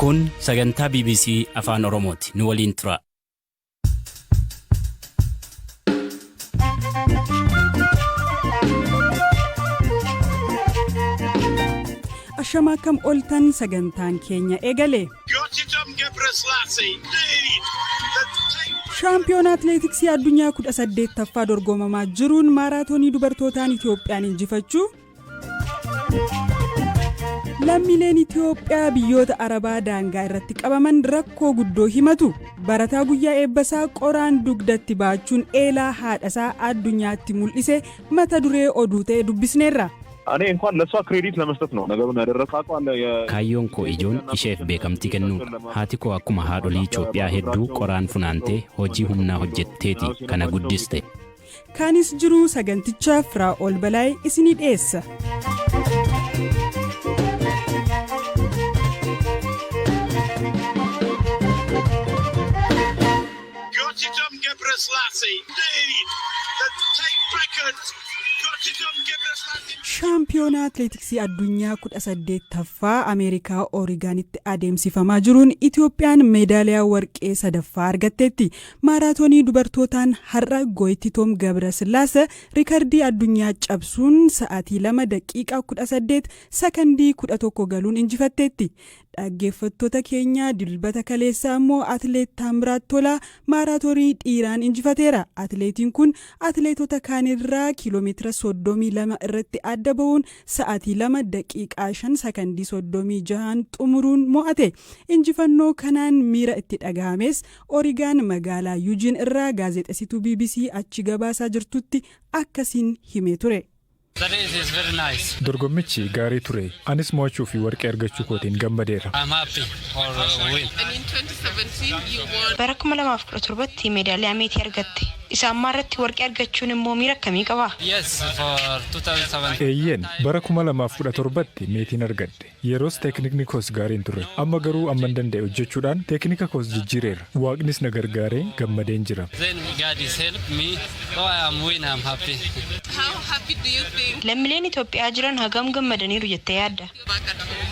Kun sagantaa bbc Afaan Oromooti. Nu waliin turaa. Ashama, akkam ooltan? Sagantaan keenya eegale. Shaampiyoona atileetiksii addunyaa 18ffaa dorgomamaa jiruun maaraatoonii dubartootaan Itiyoophiyaan injifachuu, lammiileen Itiyoophiyaa biyyoota Arabaa daangaa irratti qabaman rakkoo guddoo himatu, barataa guyyaa eebbasaa qoraan dugdatti baachuun eelaa haadhasaa addunyaatti mul'ise mata duree oduu ta'e dubbisneerra. እኔ እንኳን ለእሷ ክሬዲት ለመስጠት ነው ነገሩን ያደረግኩት። Kaayyoon koo ijoon isheef beekamtii kennuudha. Haati koo akkuma haadholii Itoophiyaa hedduu qoraan funaantee hojii humnaa hojjetteeti kana guddiste. Kaanis jiru saganticha Firaa'ol Balaay isinii dhiyeessa. Gotytom Gebreslase lead the tape record. Gotytom Gebreslase. Shaampiyoona atileetiksii addunyaa 18ffaa Ameerikaa Oorigaanitti adeemsifamaa jiruun Itiyoophiyaan meedaaliyaa warqee sadaffaa argatteetti. Maaraatoonii dubartootaan har'a Gooytitoom Gabrasillaase riikardii addunyaa cabsuun sa'aatii 2 daqiiqaa 18 sakandii 11 galuun injifatteetti. Dhaggeeffattoota keenya, Dilbata kaleessaa immoo atileet Taamiraat Tolaa maaraatoonii dhiiraan injifateera. Atileetiin kun atileetota kaanirraa kiiloomeetira 32 irratti adda bahuun sa'aatii 2 daqiiqaa 5 sakandii 36n xumuruun mo'ate. Injifannoo kanaan miira itti dhagahames Origaan magaalaa Yuujiin irraa gaazexeessituu BBC achi gabaasaa jirtutti akkasiin himee ture. Dorgommichi gaarii ture. Anis mo'achuu fi warqee argachuu kootiin gammadeera. Bara 2017tti meedaaliyaa meetii argatte. Isa ammaa irratti warqee argachuun immoo miira akkamii qaba? Eeyyeen, bara 2017tti meetiin argadhe. Yeroos teeknikni koos gaariin ture. Amma garuu amman danda'e hojjechuudhaan teeknika koos jijjiireera. Waaqnis na gargaaree gammadeen jira. How happy do you think Lammiileen Itoophiyaa jiran hagam gammadaniiru jettee yaadda? Back at home?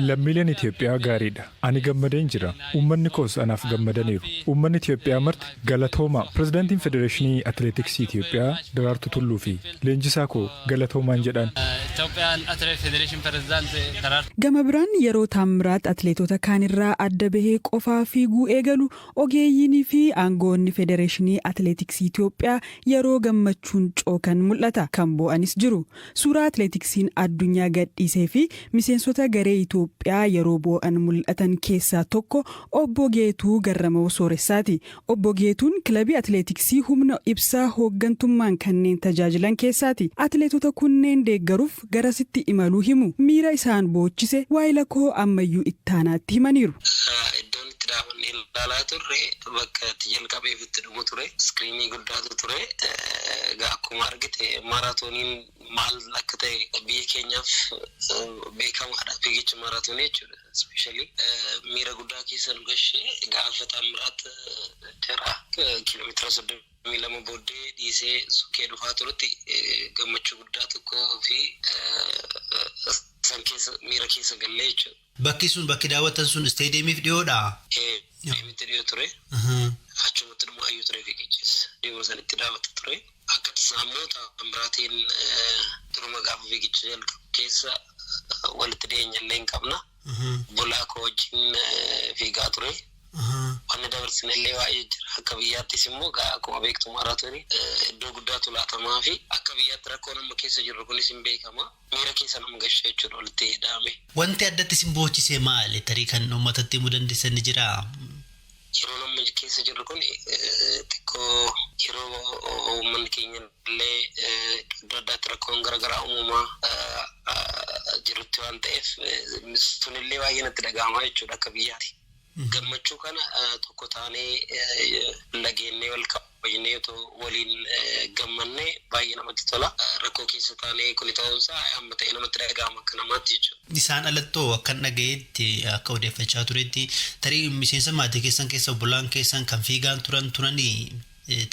Lammiileen Itoophiyaa gaariidha. Ani gammadeen jira. Uummanni koos anaaf gammadaniiru. Uummanni Itoophiyaa marti galatoomaa. Pirezidaantiin Federeeshinii Atileetiksii Itoophiyaa Daraartuu Tulluu fi leenjisaa koo galatoomaan jedhaan. Gama biraan, yeroo Taammiraat atileetota kaanirraa adda bahee qofaa fiiguu eegalu, ogeeyyiinii fi aangoonni Federeeshinii Atileetiksii Itoophiyaa yeroo gammachuun cookan mul'ata. Kan boo'anis jiru. Suuraa atileetiksiin addunyaa gadhiisee fi miseensota garee Itoophiyaa yeroo boo'an mul'atan keessaa tokko obbo Geetuu Garramaw Sooressaati. Obbo Geetuun kilabii atileetiksii Humna Ibsaa hooggantummaan kanneen tajaajilan keessaati. Atileetota kunneen deeggaruuf garasitti imaluu himu. Miira isaan boochise waayila koo Ammayyuu Ittaanaatti himaniiru. Iddoon itti daawwannee ilaalaa turre bakka itti jalqabeef itti dhumu ture. Iskiriinii guddaatu ture. Egaa akkuma argite maaraatooniin maal akka ta'e biyya keenyaaf beekamaadha. Fiigichi maaraatoonii jechuudha. Especially miira guddaa keessa nu gashee. Gaafa Taammiraat jara kiiloomeetira 32 booddee dhiisee sukkee dhufaa turutti gammachuu guddaa tokkoo fi san keessa miira keessa gallee jechuudha. Bakki sun, bakki daawwattan sun isteediyeemiif dhiyoodha? Isteediyeemitti dhiyoo ture. Achumatti dhumaayyuu ture fiigichis. Dhiyoo sanitti daawwata ture. Akka tasaa immoo Taammiraatiin duruma gaafa fiigicha jalqabu keessa walitti dhiyeenya illee hin qabna. Bulaa koo wajjin fiigaa ture. Wanni dabarsine illee baay'ee jira. Akka biyyaattis immoo akkuma beektu maaraatoonii iddoo guddaatu laatamaa fi akka biyyaatti rakkoon amma keessa jirru kunis hin beekama. Miira keessa nama gasha jechuudha walitti hidhame. Wanti addatti isin boochise maali? Tarii kan uummatatti himuu dandeessan ni jiraa? Yeroo amma keessa jirru kun xiqqoo yeroo uummanni keenya illee iddoo addaatti rakkoon garaagaraa uumamaa jirutti waan ta'eef, sunillee baay'ee natti dhaga'ama jechuudha akka biyyaatti. Gammachuu kana tokko taanee lageennee wal kabajnee otoo waliin gammannee baay'ee namatti tola. Rakkoo keessa taanee kuni ta'uunsaa amma ta'e namatti dhaga'ama akka namaatti jechuudha. Isaan alattoo akkan dhagayetti, akka odeeffachaa turetti, tarii miseensa maatii keessan keessa obbolaan keessan kan fiigaan turan turanii,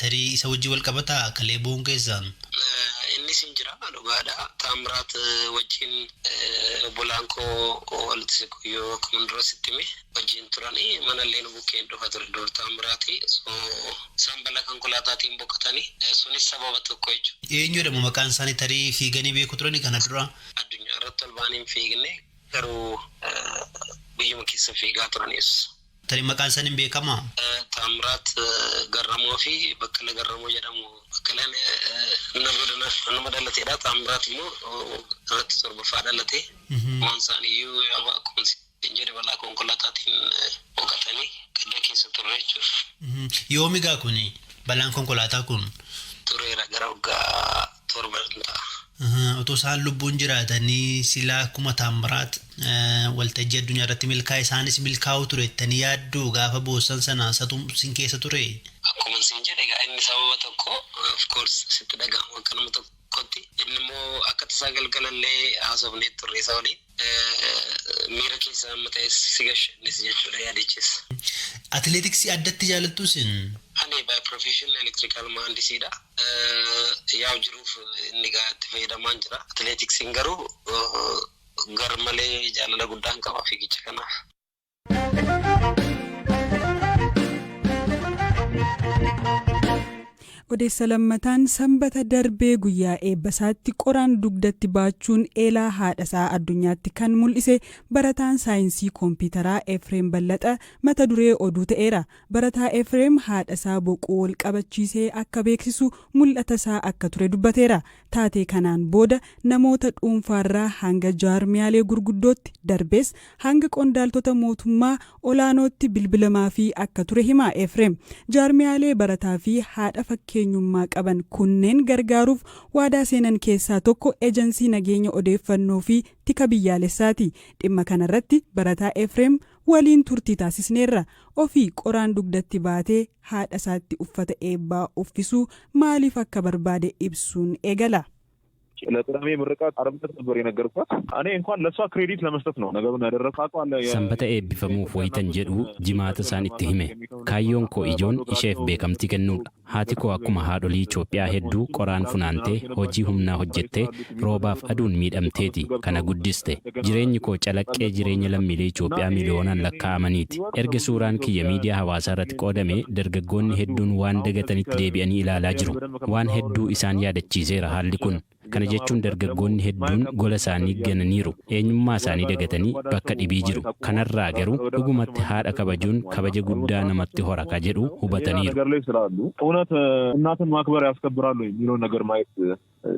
tarii isa wajjin wal qabataa kalee bu'uun keessan? Innis Innis hin jira, dhugaadha. Taamiraat wajjin obbolaan koo walitti siqu yoo akkuma dura sitti hime wajjin turanii manallee nu bukkeen dhufa ture dur Taamiraati. So isaan balaa konkolaataatiin boqotanii, sunis sababa tokko jechuudha. Eenyu jedhamu maqaan isaanii? Tarii fiiganii beeku turani kana dura? Addunyaa irratti ol ba'anii hin fiigne, garuu biyyuma keessa fiigaa turanis. Tarii maqaan isaanii hin beekamaa? Taamiraat Garramoo fi Baqqala Garramoo jedhamu. Baqqalaan nama dhalateedha. Taamiraat immoo irratti torbaffaa dhalate. Waan isaaniiyyuu akkuma hin jedhe balaa konkolaataatiin boqotanii gadda keessa turre jechuudha. Yoomi gaa kuni balaan konkolaataa kun? Tureera, gara waggaa 7 ta'a. Otoo isaan lubbuun jiraatanii silaa akkuma Taamiraat waltajjii addunyaa irratti milkaa'e isaanis milkaa'uu ture jettanii yaadduu? Gaafa boossan sana satu sin keessa ture? Akkuma sin jedhe egaa, inni sababa tokko, of course sitti dhaga'amu akka nama tokkotti. Inni immoo akka tasaa galgalallee haasofnee turre isa waliin, miira keessa amma ta'e si gashannis jechuudha yaadichis. Atileetiksii addatti jaalattu isin? Ani by profession electrical mahandisiidha. Yaa'u jiruuf inni gaa itti fayyadamaan jira. Atileetiksiin garuu gar malee jaalala guddaan qaba fiigicha kanaaf. Odeessa lammataan, Sanbata darbee guyyaa eebbasaatti qoraan dugdatti baachuun eelaa haadhasaa addunyaatti kan mul'ise barataan saayinsii koompitaraa Efreem Ballaxa mata duree oduu ta'eera. Barataa Efreem haadhasaa boquu wal qabachiisee akka beeksisu mul'ata isaa akka ture dubbateera. Taatee kanaan booda namoota dhuunfaarraa hanga jaarmiyaalee gurguddootti, darbees hanga qondaaltota mootummaa olaanootti bilbilamaa fi akka ture hima Efreem. Jaarmiyaalee barataa fi haadha fakkeenyummaa qaban kunneen gargaaruuf waadaa seenan keessaa tokko Ejensii Nageenya Odeeffannoo fi Tika Biyyaalessaati. Dhimma kanarratti barataa Efreem waliin turtii taasisneerra. Ofii qoraan dugdatti baatee haadha isaatti uffata eebbaa uffisuu maaliif akka barbaade ibsuun eegala. ለቅዳሜ ምርቃት ዓርብ ዕለት ነበር የነገርኳት። እኔ እንኳን ለእሷ ክሬዲት ለመስጠት ነው ነገሩን ያደረግኩት። ታውቀዋለህ። Sanbata eebbifamuuf wayitan jedhu Jimaata isaan itti hime. Kaayyoon koo ijoon isheef beekamtii kennuudha. Haati koo akkuma haadholii Itoophiyaa hedduu qoraan funaantee, hojii humnaa hojjettee, roobaaf aduun miidhamteeti kana guddiste. Jireenyi koo calaqqee jireenya lammiilee Itoophiyaa miliyoonaan lakkaa'amaniiti. Erga suuraan kiyya miidiyaa hawaasaa irratti qoodame dargaggoonni hedduun waan dagatanitti deebi'anii ilaalaa jiru. Waan hedduu isaan yaadachiiseera haalli kun. Kana jechuun dargaggoonni hedduun gola isaanii gananiiru. Eenyummaa isaanii dagatanii bakka dhibii jiru. Kanarraa garuu dhugumatti haadha kabajuun kabaja guddaa namatti hora ka jedhu hubataniiru. ነገር ላይ ስላሉ እውነት እናትን ማክበር ያስከብራሉ የሚለውን ነገር ማየት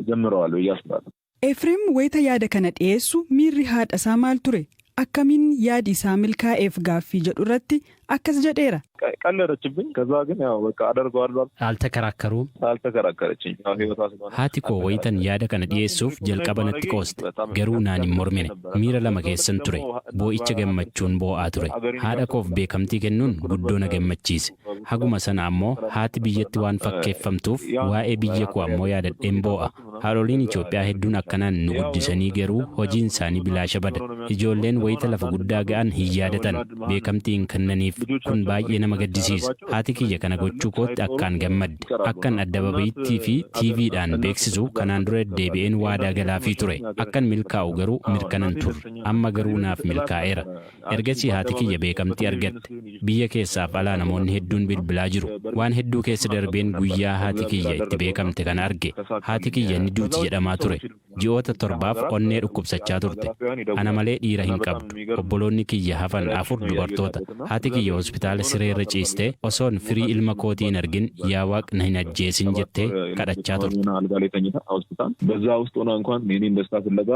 ጀምረዋል ብዬ አስባለሁ። Efreem wayita yaada kana dhiyeessu miirri haadha isaa maal ture? Akkamiin yaadi isaa milkaa'eef gaaffii jedhu irratti akkas jedheera. ቀለደችብኝ። ከዛ ግን ያው በቃ አደርገዋለሁ። አልተከራከሩም? አልተከራከረችኝ። ያው ህይወቷ ስለሆነ Haati koo wayitan yaada kana dhiyeessuuf jalqaba natti qooste. Garuu naan hin mormine. Miira lama keessan ture. Boo'icha gammachuun boo'aa ture. Haadha koof beekamtii kennuun guddoo na gammachiise. Haguma sana ammoo haati biyyatti waan fakkeeffamtuuf waa'ee biyya koo ammoo yaadadheen boo'a. Haadholiin Itoophiyaa hedduun akkanaan nu guddisanii garuu hojiin isaanii bilaasha bada. Ijoolleen wayita lafa guddaa ga'an hin yaadatan. Beekamtii hin kennaniif. Kun baay'ee nama gaddisiisa. Haati kiyya kana gochuu kootti akkaan gammadde. Akkan addababayiittii fi TVdhaan beeksisu kanaan dura deddeebi'een waadaa galaafii ture. Akkan milkaa'u garuu mirkanan turre. Amma garuu naaf milkaa'eera. Ergasii haati kiyya beekamtii argatte. Biyya keessaaf alaa namoonni hedduun bilbilaa jiru. Waan hedduu keessa darbeen guyyaa haati kiyya itti beekamte kana arge. Haati kiyya ni duuti jedhamaa ture. Ji'oota 7f onnee dhukkubsachaa turte. Ana malee dhiira hin qabdu. Obboloonni kiyya hafan afur dubartoota. Haati kiyya hospitaala sireerra ciistee osoon firii ilma kootii hin argin yaa Waaq na hin ajjeesin jettee kadhachaa turte. አልጋ ላይ ተኝታ ሆስፒታል በዛ ውስጥ ሆና እንኳን የኔን ደስታ ፍለጋ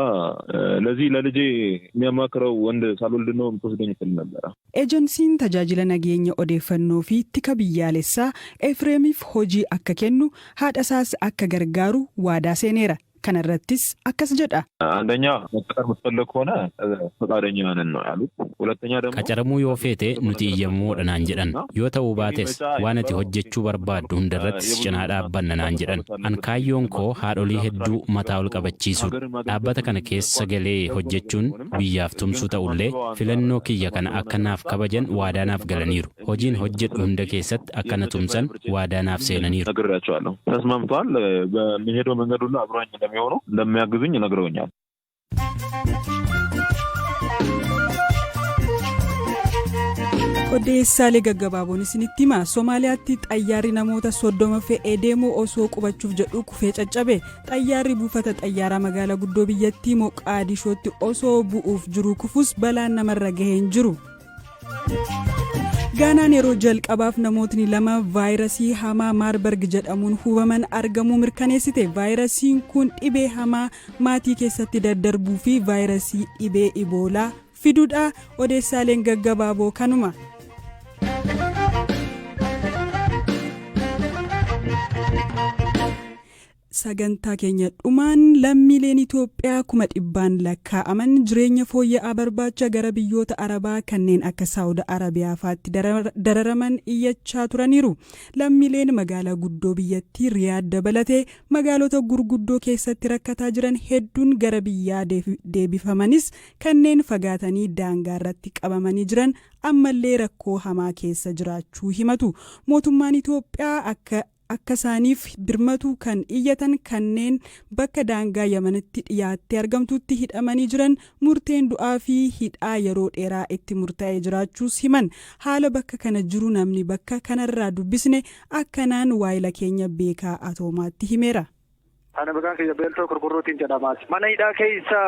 ለዚህ ለልጄ የሚያማክረው ወንድ ሳልወልድ ነው የምትወስደኝ ትል ነበረ። Ejensiin Tajaajila Nageenya Odeeffannoo fi Tika Biyyaalessaa Efreemiif hojii akka kennu, haadha isaas akka gargaaru waadaa seeneera. Kana irrattis akkas jedha. አንደኛ መቀጠር የምትፈልግ ከሆነ ፈቃደኛ ነን ነው ያሉት። ሁለተኛ ደግሞ Qacaramuu yoo feete nuti iyyamamoodha naan jedhan. Yoo ta'uu baates waan ati hojjechuu barbaaddu hundarratti si cinaa dhaabbanna naan jedhan. An kaayyoon koo haadholii hedduu mataa ol qabachiisuudha. Dhaabbata kana keessa galee hojjechuun biyyaaf tumsuu ta'ullee filannoo kiyya kana akka naaf kabajan waadaa naaf galaniiru. Hojiin hojjedhu hunda keessatti akka na tumsan waadaa naaf seenaniiru. ነግሬያቸዋለሁ። ተስማምተዋል። በሚሄደው መንገድ ሁሉ አብሮኝ እንደሚሆን እንደሚሆኑ እንደሚያግዙኝ ነግረውኛል። Odeessaalee gaggabaaboon isinitti hima. Somaaliyaatti xayyaarri namoota 30 fe'ee deemu osoo qubachuuf jedhu kufee caccabe. Xayyaarri buufata xayyaaraa magaalaa guddoo biyyattii Moqaadishootti osoo bu'uuf jiru kufus balaan namarra gahee hin jiru. Gaanaan yeroo jalqabaaf namootni lama vaayirasii hamaa Maarbarg jedhamuun hubaman argamuu mirkaneessite. Vaayirasiin kun dhibee hamaa maatii keessatti daddarbuu fi vaayirasii dhibee iboolaa fiduudha. Odeessaaleen gaggabaaboo kanuma. Sagantaa keenya dhumaan lammiileen Itoophiyaa 100,000n lakkaa'aman jireenya fooyya'aa barbaacha gara biyyoota Arabaa kanneen akka Saawud Arabiyaa fa'aatti dararaman iyyachaa turaniiru. Lammiileen magaalaa guddoo biyyattii Riyaad dabalatee magaalota gurguddoo keessatti rakkataa jiran hedduun gara biyyaa deebifamanis, kanneen fagaatanii daangaa irratti qabamanii jiran ammallee rakkoo hamaa keessa jiraachuu himatu. Mootummaan Itoophiyaa akka isaaniif birmatu kan iyyatan kanneen bakka daangaa Yamanitti dhiyaattee argamtutti hidhamanii jiran murteen du'aa fi hidhaa yeroo dheeraa itti murtaa'ee jiraachuus himan. Haala bakka kana jiru namni bakka kanarraa dubbisne akkanaan waayila keenya Beekaa Atoomaatti himeera. Ani maqaan kiyya Beeltoo Qurqurruutiin jedhamaati. Mana hidhaa keessa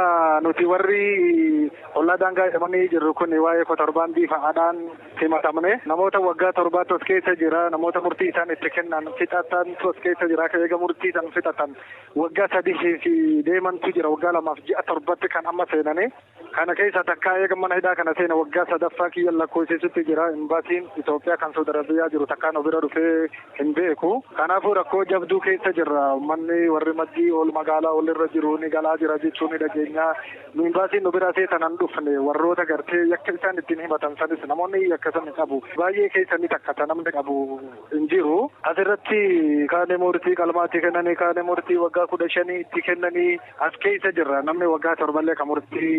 nuti warri ollaa daangaa jedhamanii jirru kun waa'ee kotorbaandii fa'aadhaan himatamne, namoota waggaa 7tti as keessa jira, namoota murtii isaan itti kennan fixatantu as keessa jira. Eega murtii isaan fixatan waggaa 3 fi deemantu jira, waggaa 2f ji'a 7tti kan amma seenanii. Kana keessa takkaa eega mana hidhaa kana seena waggaa sadaffaa kiyya lakkoofsisutti jira. Imbaasiin Itoophiyaa kan Saudi Arabiyaa jiru takkaan of bira dhufee hin beeku. Kanaafuu rakkoo jabduu keessa jirra. Uummanni warri maddii ol magaalaa ol irra jiru ni galaa jira jechuun ni dhageenya. Nu imbaasiin nu bira seetanan dhufne, warroota gartee yakka isaan ittiin himatan sanis namoonni yakka san qabu. Baay'ee keessa ni takkata, namni qabu hin jiru. Asirratti kaane murtii qalmaatti kennanii, kaane murtii waggaa 15 itti kennanii as keessa jirra. Namni waggaa 7llee kan murtii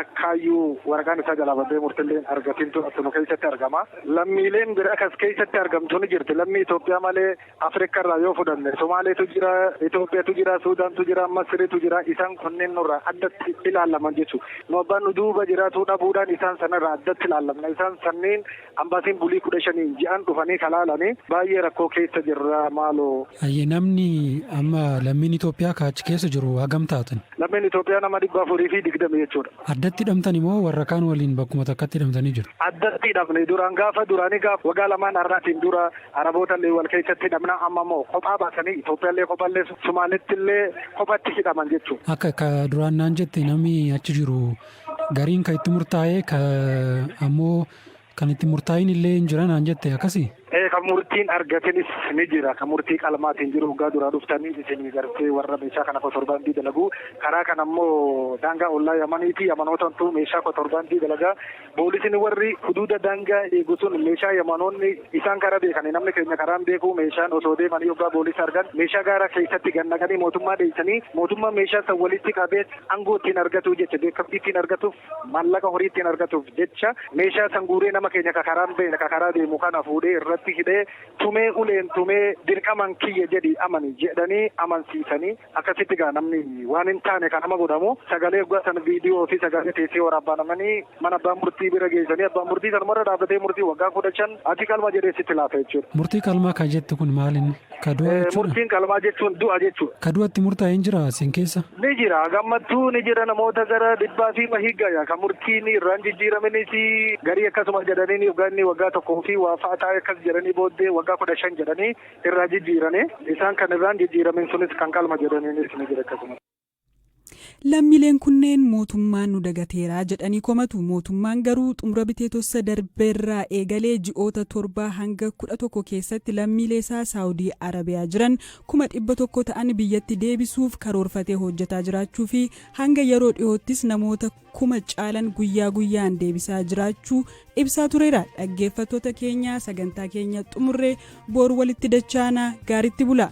takkaayyuu waraqaan isaa jalaa badee murtillee argatintu asuma keessatti argama. Lammiileen bira kas keessatti argamtu ni jirti. Lammii Itoophiyaa malee Afrikaa irraa yoo fudhanne Somaaleetu jira, Itoophiyaatu jira, Suudaantu jira, Masiriitu jira. Isaan kunneen nurraa addatti ilaalaman jechuudha. Nu abbaan nu duuba jiraatu dhabuudhaan isaan sanarraa addatti ilaalamna. Isaan sanneen ambaasiin bulii 15 ji'an dhufanii kalaalanii baay'ee rakkoo keessa jirra maaloo. Ayyee, namni amma lammiin Itoophiyaa kaachi keessa jiru hagam taatan? Lammiin Itoophiyaa nama 420 jechuudha. Addatti hidhamtan immoo warra kaan waliin bakkuma takkatti hidhamtanii jiru? Addatti hidhamne. Duraan gaafa duraanii gaafa waggaa 2n har'aatiin dura Araboota illee wal keessatti hidhamna, amma immoo kophaa baasanii Itoophiyaallee kophallee Somaalitti illee kophatti hidhaman jechuudha. Akka ka duraan naan jette, namni achi jiru gariin ka itti murtaa'ee, ka ammoo kan itti murtaa'in illee hin jira naan jette, akkasii? Kan murtiin argatinis ni jira. Kan murtii qalmaatiin jiru waggaa duraa dhuftanii isin gartee warra meeshaa kana kotorbaandii dalagu. Karaa kana immoo daangaa ollaa Yamaniiti. Yamanootantu meeshaa kotorbaandii dalagaa. Poolisiin warri huduuda daangaa eegu sun meeshaa Yamanoonni isaan karaa beekanii, namni keenya karaan beeku, meeshaan osoo deemanii yoggaa poolisii argan meeshaa gaara keessatti gannaqanii mootummaa dheessanii, mootummaa meeshaa san walitti qabee aangoo ittiin argatu jecha, beekamtii ittiin argatuuf, maallaqa horii ittiin argatuuf jecha meeshaa san guuree nama keenya ka karaan beekne, ka karaa deemu kana fuudhee irratti hidhee tumee, uleen tumee, dirqaman kiyya jedhi amani jedhanii amansiisanii, akkasitti gaa namni waan hin taane kan nama godhamu, sagalee waggaa san viidiyoo fi sagalee teessee waraabbanamanii mana abbaa murtii bira geessanii, abbaan murtii sanumarra dhaabbatee murtii waggaa 15 ati qalma jedhee sitti laata jechuudha. Murtii qalmaa kan jettu kun maal inni? Ka du'a jechuudha? Murtiin qalmaa jechuun du'a jechuudha. Ka du'atti murtaa'e hin jira isin keessa? Ni jira, gammattuu ni jira, namoota gara dhibbaa fi mahii gaya kan murtiin irraan jijjiiramanis, garii akkasuma jedhanii waggaa inni waggaa tokkoo fi waa fa'a taa'e akkas jedhanii, booddee waggaa 15 jedhanii irraa jijjiiranii, isaan kan irraan jijjiiramin sunis kan qalma jedhaniinis ni jira akkasuma. Lammiileen kunneen mootummaan nu dagateeraa jedhanii komatu. Mootummaan garuu xumura biteetessa darbeerraa eegalee ji'oota 7 hanga 11 keessatti lammiilee isaa Saawudii Arabiyaa jiran 100,000 ta'an biyyatti deebisuuf karoorfatee hojjetaa jiraachuu fi hanga yeroo dhiyoottis namoota 1000 caalan guyyaa guyyaan deebisaa jiraachuu ibsaa tureera. Dhaggeeffattoota keenya, sagantaa keenya xumurree, boru walitti dachaanaa, gaaritti bula.